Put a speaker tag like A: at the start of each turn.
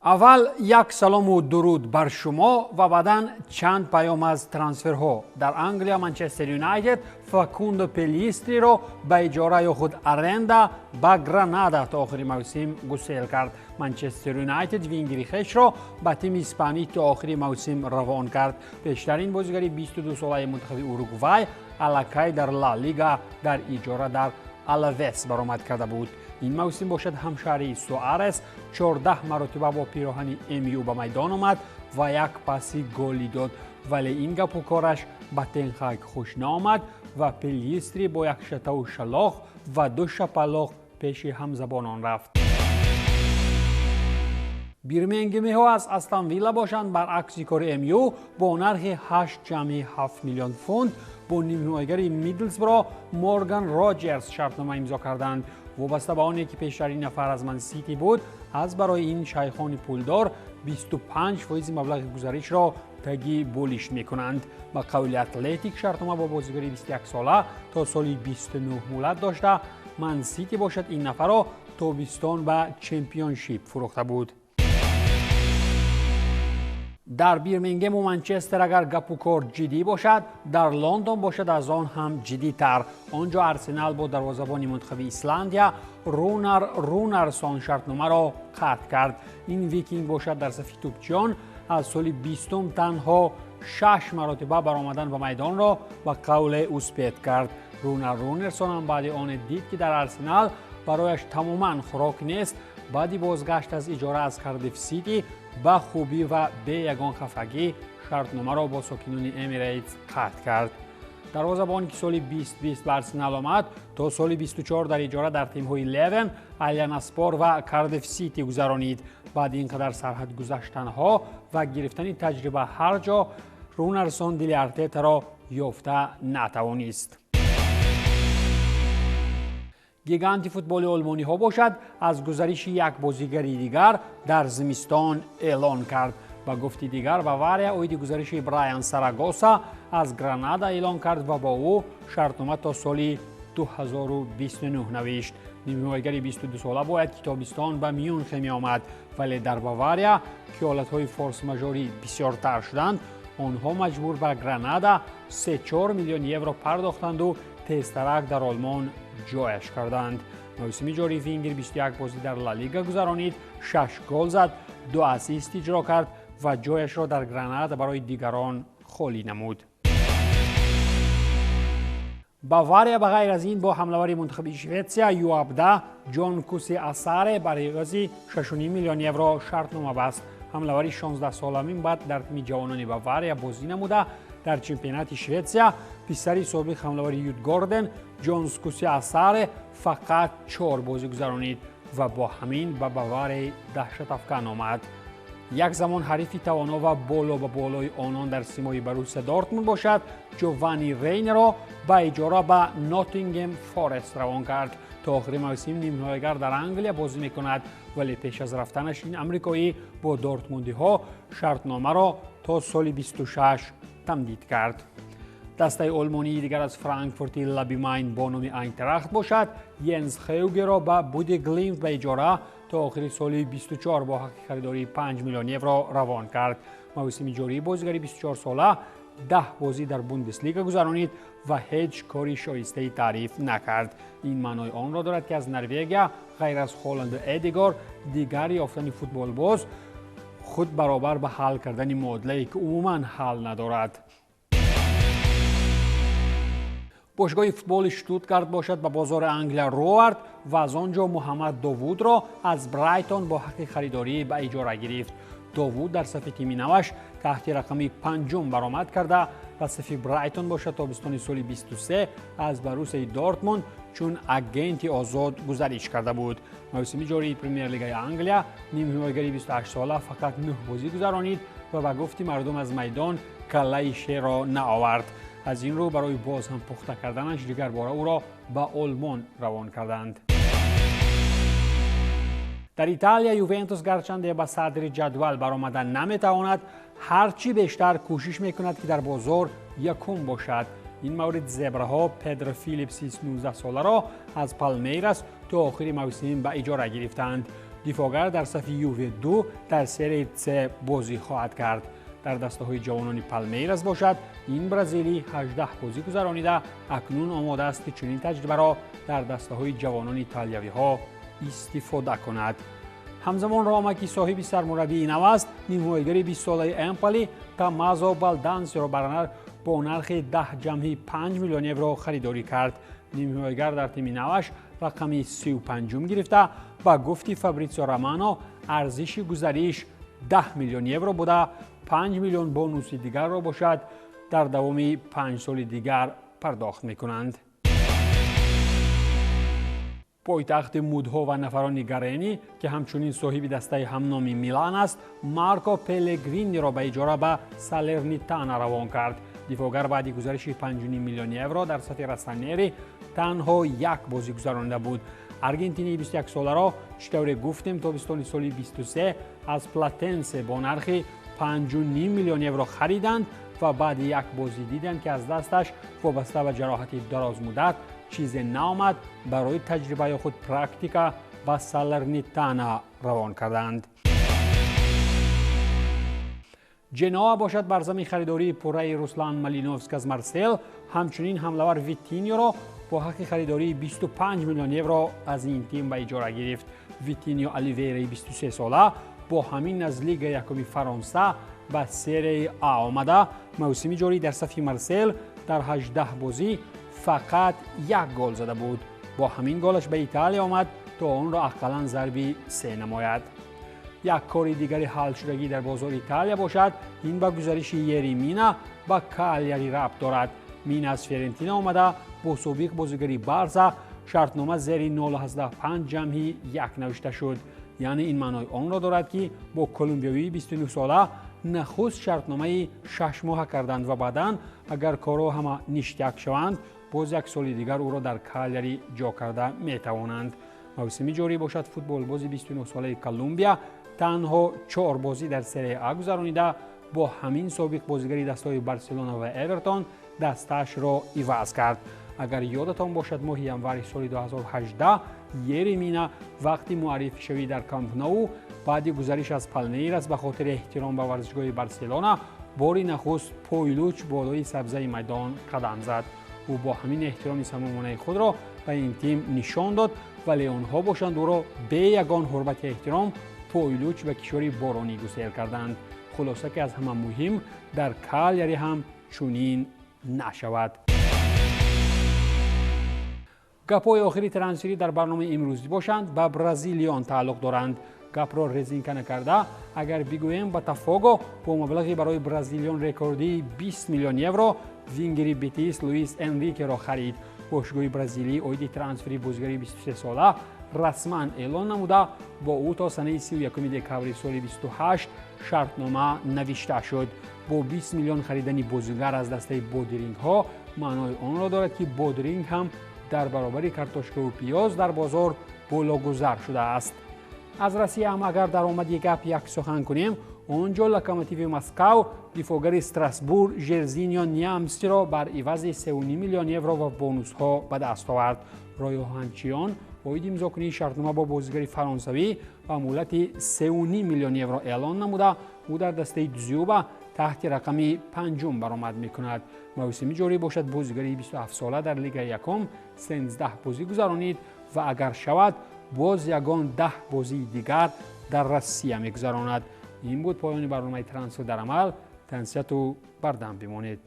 A: Аввал як салому дуруд бар шумо ва баъдан чанд паём аз трансферҳо. Дар Англия Манчестер Юнайтед Факундо Пелистриро ба иҷора ё худ аренда ба Гранада то охири мавсим гусел кард. Манчестер Юнайтед вингери хешро ба тими испанӣ то охири мавсим равон кард. Пештарин бозигари 22-солаи мунтахаби Уругвай аллакай дар Ла Лига дар иҷора дар Алавес баромад карда буд. Ин мавсим бошад, ҳамшаҳри Суарес 14 маротиба бо пироҳани МЮ ба майдон омад ва як паси голӣ дод, вале ин гапу кораш ба Тенхак хуш наомад ва Пелистри бо як шатаву шалоқ ва ду шапалоқ пеши ҳамзабонон рафт. Бирмингемиҳо аз Астон Вилла бошанд, баръакси кори МЮ, бо нархи 8,7 миллион фунт бо нимҳимоягари Мидлсбро Морган Роҷерс шартнома имзо карданд. Вобаста ба оне ки пештар ин нафар аз Ман Сити буд, аз барои ин шайхони пулдор 25 фоизи маблағи гузаришро таги болиш мекунанд. Ба қавли Атлетик, шартнома бо бозигари 21сола то соли 29 муҳлат дошта, Ман Сити бошад, ин нафарро тобистон ба Чемпионшип фурӯхта буд. Дар Бирмингему Манчестер агар гапу кор ҷиддӣ бошад, дар Лондон бошад, аз он ҳам ҷиддитар. Он ҷо Арсенал бо дарвозабони мунтахаби Исландия Рунар Рунарсон шартномаро қатъ кард. Ин викинг бошад, дар сафи тӯбчиён аз соли 20-ум танҳо шаш маротиба баромадан ба майдонро ба қавле успеть кард. Рунар Рунерсон ҳам баъди оне дид, ки дар Арсенал барояш тамоман хӯрок нест, баъди бозгашт аз иҷора аз Кардиф Сити ба хубӣ ва бе ягон хафагӣ шартномаро бо сокинони Эмирейтс қатъ кард. Дарвозабон, ки соли 2020 ба Арсенал омад, то соли 24 дар иҷора дар тимҳои Левен, Аланяспор ва Кардиф Сити гузаронид. Баъди ин қадар сарҳад гузаштанҳо ва гирифтани таҷриба ҳар ҷо, Рунарсон дили Артетаро ёфта натавонист. Гиганти футболи олмониҳо бошад, аз гузариши як бозигари дигар дар зимистон эълон кард. Ба гуфти дигар, Бавария оиди гузариши Брайан Сарагоса аз Гранада эълон кард ва бо ӯ шартнома то соли 2029 навишт. Нимҳимоягари 22сола бояд ки тобистон ба Мюнхен меомад, вале дар Бавария, ки ҳолатҳои форс-мажорӣ бисёртар шуданд, онҳо маҷбур ба Гранада 3-4 миллион евро пардохтанду тезтарак дар Олмон ҷояш карданд. Мавсими ҷорӣ вингер 21 бозӣ дар Ла Лига гузаронид, 6 гол зад, ду ассист иҷро кард ва ҷояшро дар Гранада барои дигарон холӣ намуд. Бавария ба ғайр аз ин бо ҳамлавари мунтахаби Шветсия ЮАБДА Ҷон Куси Асаре бар ивази 6,5 миллион евро шартнома баст. Ҳамлавари 16сола баъд дар тими ҷавонони Бавария бозӣ намуда, дар чемпионати Шветсия писари собиқ ҳамлавари Юргорден Ҷонс Куси Асаре фақат чор бозӣ гузаронид ва бо ҳамин ба Баварияи даҳшатафкан омад. Як замон ҳарифи тавоно ва боло ба болои онон дар симои Боруссия Дортмунд бошад, Ҷованни Рейнеро ба иҷора ба Ноттингем Форест равон кард. То охири мавсим нимҳимоягар дар Англия бозӣ мекунад, вале пеш аз рафтанаш ин амрикоӣ бо дортмундиҳо шартномаро то соли 26 тамдид кард. Дастаи олмонии дигар аз Франкфурти лаби Майн бо номи Айнтрахт бошад, Йенс Хеугеро ба Буде Глимт ба иҷора то охири соли 24 бо ҳаққи харидории 5 миллион евро равон кард. Мавсими ҷории бозигари 24сола 10 бозӣ дар Бундеслига гузаронид ва ҳеҷ кори шоистаи таъриф накард. Ин маънои онро дорад, ки аз Норвегия ғайр аз Холанду Эдегор дигар ёфтани футболбоз худ баробар ба ҳал кардани муодилае, ки умуман ҳал надорад. Бошгоҳи футболи Штутгарт бошад, ба бозори Англия рӯ овард ва аз он ҷо Муҳаммад Довудро аз Брайтон бо ҳаққи харидорӣ ба иҷора гирифт. Довуд дар сафи тими наваш таҳти рақами панҷум баромад карда ва сафи Брайтон бошад, тобистони соли 23 аз Боруссияи Дортмунд чун агенти озод гузариш карда буд. Мавсими ҷории Премер-лигаи Англия нимҳимоягари 28сола фақат 9 бозӣ гузаронид ва ба гуфти мардум аз майдон каллаи шерро наовард. Аз ин рӯ барои боз ҳам пухта карданаш дигарбора ӯро ба Олмон равон карданд. Дар Италия Ювентус гарчанде ба садри ҷадвал баромада наметавонад, ҳарчи бештар кӯшиш мекунад, ки дар бозор якум бошад. Ин маврид зебраҳо Педро Филипси 19соларо аз Палмейрас то охири мавсим ба иҷора гирифтанд. Дифоъгар дар сафи Юве 2 дар Серияи С бозӣ хоҳад кард. Дар дастаҳои ҷавонони Палмейрас бошад, ин бразилӣ 18 бозӣ гузаронида, акнун омода аст, ки чунин таҷрибаро дар дастаҳои ҷавонони италиявиҳо истифода кунад. Ҳамзамон Рома, ки соҳиби сармураббии нав аст, нимҳимоятгари 20-солаи Эмполи Томмазо Балдансиро бо нархи 10,5 миллион евро харидорӣ кард. Нимҳимоятгар дар тими наваш рақами 35-ум гирифта, ба гуфти Фабритсио Романо, арзиши гузариш 10 миллион евро буда, 5 миллион бонуси дигарро бошад дар давоми 5 соли дигар пардохт мекунанд. Пойтахти мудҳо ва нафарони Гарени, ки ҳамчунин соҳиби дастаи ҳамноми Милан аст, Марко Пелегриниро ба иҷора ба Салернитана равон кард. Дифоъгар баъди гузариши 5 миллион евро дар сафи россонери танҳо як бозӣ гузаронида буд. Аргентинии 21-соларо, чӣ тавре гуфтем, тобистони соли 23 аз Платенсе бо нархи 5 миллион евро хариданд ва баъди як бозӣ диданд, ки аз дасташ вобаста ба ҷароҳати дарозмуддат чизе наомад, барои таҷриба ё худ практика ба Салернитана равон карданд. Ҷеноа бошад, бар зами харидории пурраи Руслан Малиновск аз Марсел, ҳамчунин ҳамлавар Витиньоро бо ҳаққи харидории 25 миллион евро аз ин тим ба иҷора гирифт. Витиньо Оливейраи 23-сола бо ҳамин аз Лигаи якуми Фаронса ба Серияи А омада, мавсими ҷорӣ дар сафи Марсел дар 18 бозӣ фақат як гол зада буд. Бо ҳамин голаш ба Италия омад, то онро ақаллан зарби се намояд. Як кори дигари ҳалшудагӣ дар бозори Италия бошад, ин ба гузариши Ери Мина ба Калияри рабт дорад. Мина аз Фиорентина омада, бо собиқ бозигари Барса шартнома зери 0,5+1 навишта шуд. Яъне ин маънои онро дорад, ки бо колумбиявии 29-сола нахуст шартномаи 6 моҳа карданд ва баъдан, агар корҳо ҳама ништяк шаванд, боз як соли дигар ӯро дар Калияри ҷо карда метавонанд. Мавсими ҷорӣ бошад, футболбози 29-солаи Колумбия танҳо чор бозӣ дар Серияи А гузаронида, бо ҳамин собиқ бозигари дастаҳои Барселона ва Эвертон дастаашро иваз кард. Агар ёдатон бошад, моҳи январи соли 2018 Ери Мина вақти муаррифишавӣ дар Камп Ноу баъди гузариш аз Палмейрас ба хотири эҳтиром ба варзишгоҳи Барселона бори нахуст пойлуч болои сабзаи майдон қадам зад. Ӯ бо ҳамин эҳтироми самимонаи худро ба ин тим нишон дод, вале онҳо бошанд, ӯро бе ягон ҳурмати эҳтиром пойлуч ба кишвари боронӣ гусел карданд. Хулоса, ки аз ҳама муҳим, дар Калияри ҳам чунин нашавад. Гапҳои охири трансферӣ дар барномаи имрӯзӣ бошанд, ба бразилиён тааллуқ доранд. Гапро резинка накарда агар бигӯем, Ботафого бо маблағи барои бразилиён рекордии 20 миллион евро вингери Бетис Луис Энрикеро харид. Бошгоҳи бразилӣ оиди трансфери бозигари 23-сола расман эълон намуда, бо ӯ то санаи 31 декабри соли 28 шартнома навишта шуд. Бо 20 миллион харидани бозигар аз дастаи бодирингҳо маънои онро дорад, ки бодиринг ҳам дар баробари картошкаву пиёз дар бозор бологузар шудааст. Аз Россия ҳам агар даромади гап як сухан кунем, он ҷо Локомотиви Москав дифоъгари Страсбур Жерзинио Ниамсиро бар ивази 3 миллион евро ва бонусҳо ба даст овард. Роёҳанчиён оиди имзокунии шартнома бо бозигари фаронсавӣ ба муҳлати 3 миллион евро эълон намуда, ӯ дар дастаи Дзюба таҳти рақами панҷум баромад мекунад. Мавсими ҷорӣ бошад, бозигари 27-сола дар Лигаи якум 13 бозӣ гузаронид ва агар шавад, боз ягон 10 бозии дигар дар Россия мегузаронад. Ин буд поёни барномаи Трансфер дар амал. Тансиҳату бардам бимонед.